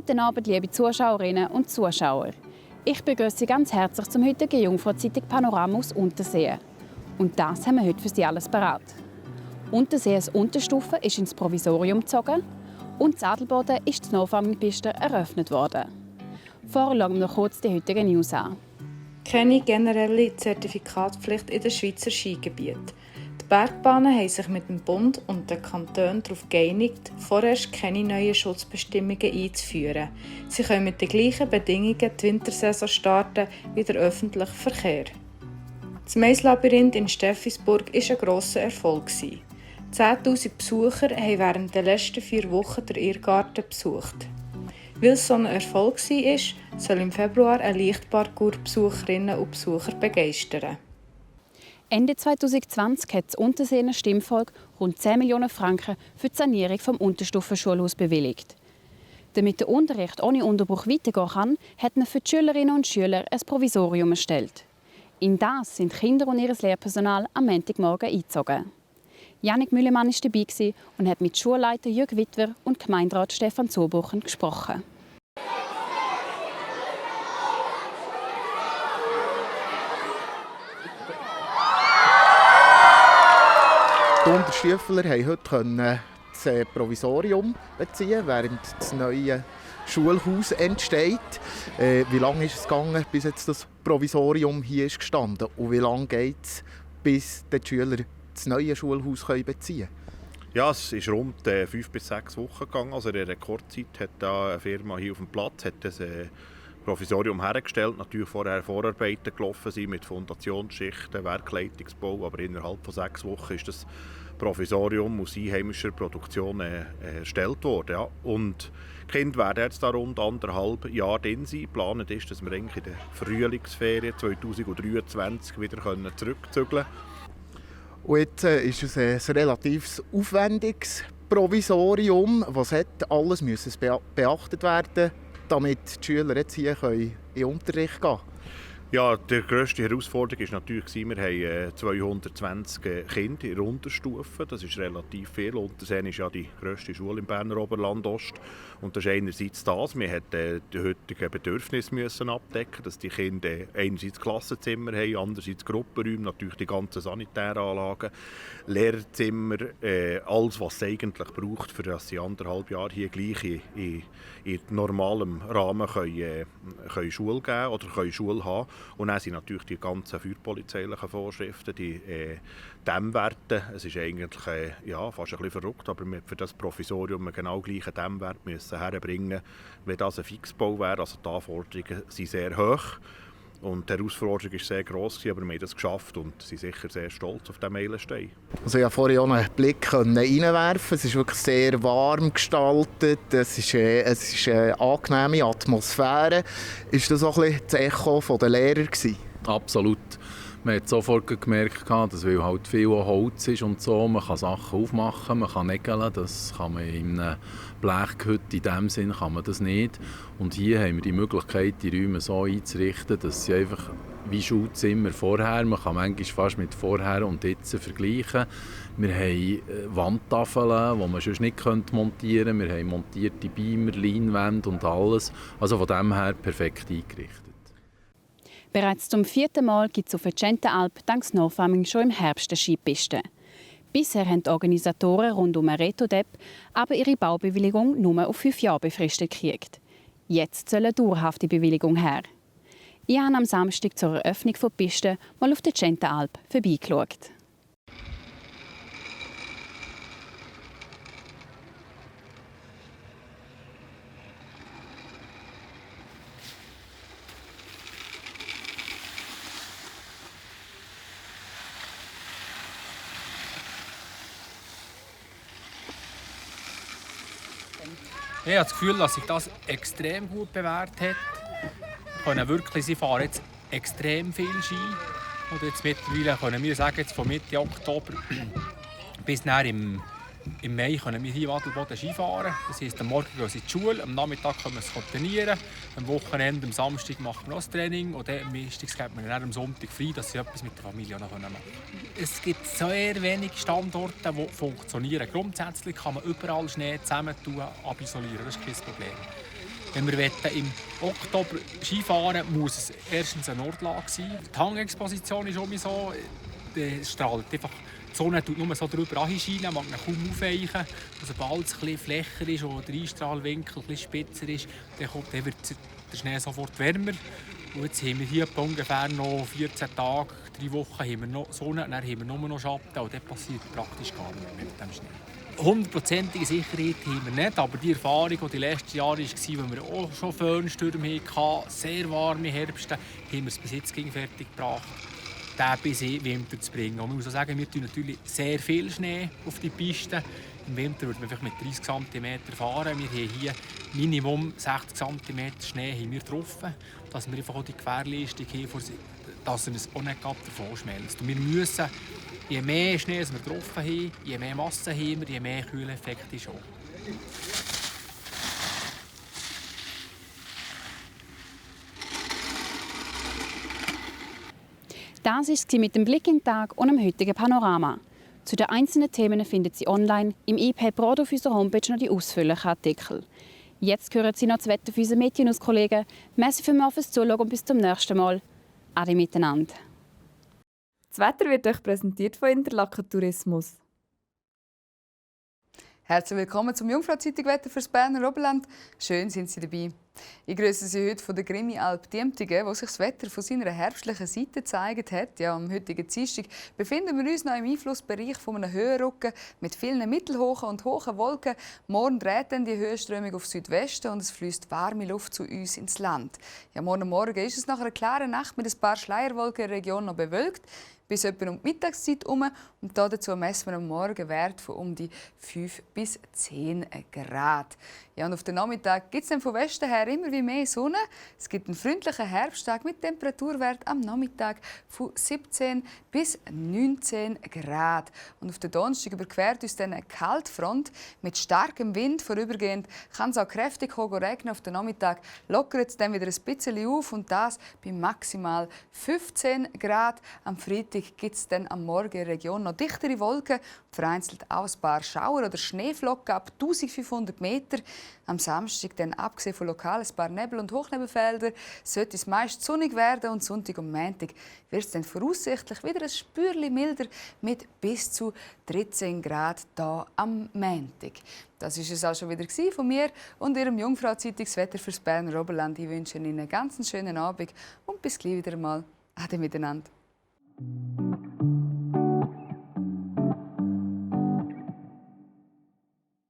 Guten Abend, liebe Zuschauerinnen und Zuschauer. Ich begrüße Sie ganz herzlich zum heutigen Jungfrau-Zeitung Panorama aus Unterseen. Und das haben wir heute für Sie alles parat. Unterseens Unterstufe ist ins Provisorium gezogen und in Adelboden ist die No-Farming-Piste eröffnet worden. Vorher schauen wir noch kurz die heutigen News an. Keine generelle Zertifikatspflicht in den Schweizer Skigebieten. Die Bergbahnen haben sich mit dem Bund und den Kantonen darauf geeinigt, vorerst keine neuen Schutzbestimmungen einzuführen. Sie können mit den gleichen Bedingungen die Wintersaison starten wie der öffentliche Verkehr. Das Maislabyrinth in Steffisburg war ein grosser Erfolg. 10'000 Besucher haben während der letzten 4 Wochen den Irrgarten besucht. Weil es so ein Erfolg war, soll im Februar ein Leichtparcours Besucherinnen und Besucher begeistern. Ende 2020 hat das Unterseener Stimmvolk rund 10 Millionen Franken für die Sanierung des Unterstufenschulhauses bewilligt. Damit der Unterricht ohne Unterbruch weitergehen kann, hat man für die Schülerinnen und Schüler ein Provisorium erstellt. In das sind Kinder und ihr Lehrpersonal am Montagmorgen eingezogen. Jannik Müllemann war dabei und hat mit Schulleiter Jürg Wittwer und Gemeinderat Stefan Zurbuchen gesprochen. Die Unterstüfler konnten heute das Provisorium beziehen, während das neue Schulhaus entsteht. Wie lange ist es gegangen, bis jetzt das Provisorium hier ist gestanden? Und wie lange geht es, bis die Schüler das neue Schulhaus beziehen können? Ja, es ist rund 5 bis 6 Wochen gegangen. Also in der Rekordzeit hat da eine Firma hier auf dem Platz das Provisorium hergestellt. Natürlich vorher Vorarbeiten gelaufen sind mit Fundationsschichten, Werkleitungsbau, aber innerhalb von 6 Wochen ist das Provisorium aus einheimischer Produktion erstellt worden. Ja. Und die Kinder werden jetzt da rund 1,5 Jahre drin sein. Geplant ist, dass wir in der Frühlingsferien 2023 wieder zurückzügeln können. Und jetzt ist es ein relativ aufwendiges Provisorium. Was hat alles müssen beachtet werden, damit die Schüler jetzt hier in den Unterricht gehen können? Ja, die grösste Herausforderung war natürlich, wir haben 220 Kinder in der Unterstufe. Das ist relativ viel. Unterseen ist ja die grösste Schule im Berner Oberland-Ost. Und das ist einerseits das, wir mussten die heutigen Bedürfnisse abdecken, dass die Kinder einerseits Klassenzimmer haben, andererseits Gruppenräume, natürlich die ganzen Sanitäranlagen, Lehrerzimmer, alles, was es eigentlich braucht, für dass sie 1,5 Jahre hier gleich in normalem Rahmen können Schule geben oder Schule haben. Und dann sind natürlich die ganzen feuerpolizeilichen Vorschriften, die Dämmwerte. Es ist eigentlich fast ein bisschen verrückt, aber wir für das Provisorium genau gleichen Dämmwert müssen herbringen, wenn das ein Fixbau wäre. Also die Anforderungen sind sehr hoch. Und die Herausforderung war sehr gross, aber wir haben das geschafft und sind sicher sehr stolz auf diesen Meilenstein. Also ich konnte vorhin auch einen Blick reinwerfen. Es ist wirklich sehr warm gestaltet. Es ist eine angenehme Atmosphäre. Ist das auch ein bisschen das Echo der Lehrer gewesen? Absolut. Man hat sofort gemerkt, dass weil halt viel Holz ist und so, man kann Sachen aufmachen, man kann nägeln, das kann man in einer Blechhütte, in dem Sinn kann man das nicht. Und hier haben wir die Möglichkeit, die Räume so einzurichten, dass sie einfach wie Schulzimmer vorher, man kann manchmal fast mit vorher und jetzt vergleichen. Wir haben Wandtafeln, die man sonst nicht montieren könnte. Wir haben montierte Beamer, Leinwände und alles. Also von dem her perfekt eingerichtet. Bereits zum 4. Mal gibt es auf der Centenalp dank Snowfarming schon im Herbst eine Skipiste. Bisher haben die Organisatoren rund um Reto-Depp aber ihre Baubewilligung nur auf 5 Jahre befristet gekriegt. Jetzt soll eine dauerhafte Bewilligung her. Ich habe am Samstag zur Eröffnung der Piste mal auf der Centenalp vorbeigeschaut. Ich habe das Gefühl, dass sich das extrem gut bewährt hat. Sie fahren jetzt extrem viel Ski. Und jetzt mittlerweile können wir sagen, jetzt von Mitte Oktober bis im Mai können wir hier in Adelboden Ski fahren. Das heisst, am Morgen gehen sie in die Schule, am Nachmittag können wir es trainieren. Am Wochenende, am Samstag machen wir noch das Training und dann am Dienstag gibt man dann am Sonntag frei, dass sie etwas mit der Familie machen können. Es gibt sehr wenige Standorte, die funktionieren. Grundsätzlich kann man überall Schnee zusammentun, abisolieren, das ist kein Problem. Wenn wir im Oktober Skifahren muss es erstens eine Nordlage sein. Die Hangexposition ist um so, es strahlt einfach, die Sonne tut nur so drüber anscheinen, man kann kaum aufweichen. Und sobald es ein bisschen flächer ist und der Einstrahlwinkel ein bisschen spitzer ist, dann wird der Schnee sofort wärmer. Und jetzt haben wir hier ungefähr noch 14 Tage, 3 Wochen haben wir noch Sonne, dann haben wir nur noch Schatten und dann passiert praktisch gar nichts mehr mit dem Schnee. 100%ige Sicherheit haben wir nicht, aber die Erfahrung, die die letzten Jahre war, als wir auch schon Föhnstürme hatten, sehr warme Herbste, haben wir es bis jetzt fertig gebracht, den bis in den Winter zu bringen. Und man muss auch sagen, wir tun natürlich sehr viel Schnee auf die Piste. Im Winter würde man mit 30 cm fahren. Wir haben hier Minimum 60 cm Schnee haben wir getroffen, dass wir einfach auch die Gewährleistung haben, dass er uns auch nicht davon schmelzt. Und wir müssen, je mehr Schnee wir getroffen haben, je mehr Masse haben wir, je mehr Kühleffekt ist auch. Das war es mit dem Blick in den Tag und dem heutigen Panorama. Zu den einzelnen Themen finden Sie online im iPad oder auf unserer Homepage noch die ausführlichen Artikel. Jetzt hören Sie noch das Wetter für unsere Medienauskollegen. Merci vielmals fürs Zuschauen und bis zum nächsten Mal. Ade miteinander. Das Wetter wird euch präsentiert von Interlaken Tourismus. Herzlich willkommen zum Jungfrau-Zeitung Wetter fürs Berner Oberland. Schön sind Sie dabei. Ich grüße Sie heute von der Grimmi-Alp Diemtigen, wo sich das Wetter von seiner herbstlichen Seite gezeigt hat. Ja, am heutigen Dienstag befinden wir uns noch im Einflussbereich von einem Höhenrücken mit vielen mittelhohen und hohen Wolken. Morgen dreht dann die Höhenströmung auf Südwesten und es fließt warme Luft zu uns ins Land. Ja, morgen ist es nach einer klaren Nacht mit ein paar Schleierwolken in der Region noch bewölkt. Bis etwa um die Mittagszeit herum. Und dazu messen wir am Morgen Wert von um die 5 bis 10 Grad. Ja, und auf den Nachmittag gibt es dann von Westen her immer wie mehr Sonne. Es gibt einen freundlichen Herbsttag mit Temperaturwert am Nachmittag von 17 bis 19 Grad. Und auf den Donnerstag überquert uns dann eine Kaltfront mit starkem Wind. Vorübergehend kann es auch kräftig regnen. Auf den Nachmittag lockert es dann wieder ein bisschen auf und das bei maximal 15 Grad. Am Freitag gibt es dann am Morgen in der Region noch dichtere Wolken, vereinzelt auch ein paar Schauer oder Schneeflocken ab 1500 Meter. Am Samstag, dann, abgesehen von lokal ein paar Nebel- und Hochnebelfelder, sollte es meist sonnig werden und Sonntag und Montag wird es dann voraussichtlich wieder ein Spürchen milder mit bis zu 13 Grad hier am Montag. Das war es auch schon wieder von mir und Ihrem Jungfrau-Zeitungswetter fürs Berner Oberland. Ich wünsche Ihnen einen ganz schönen Abend und bis gleich wieder einmal. Ade miteinander.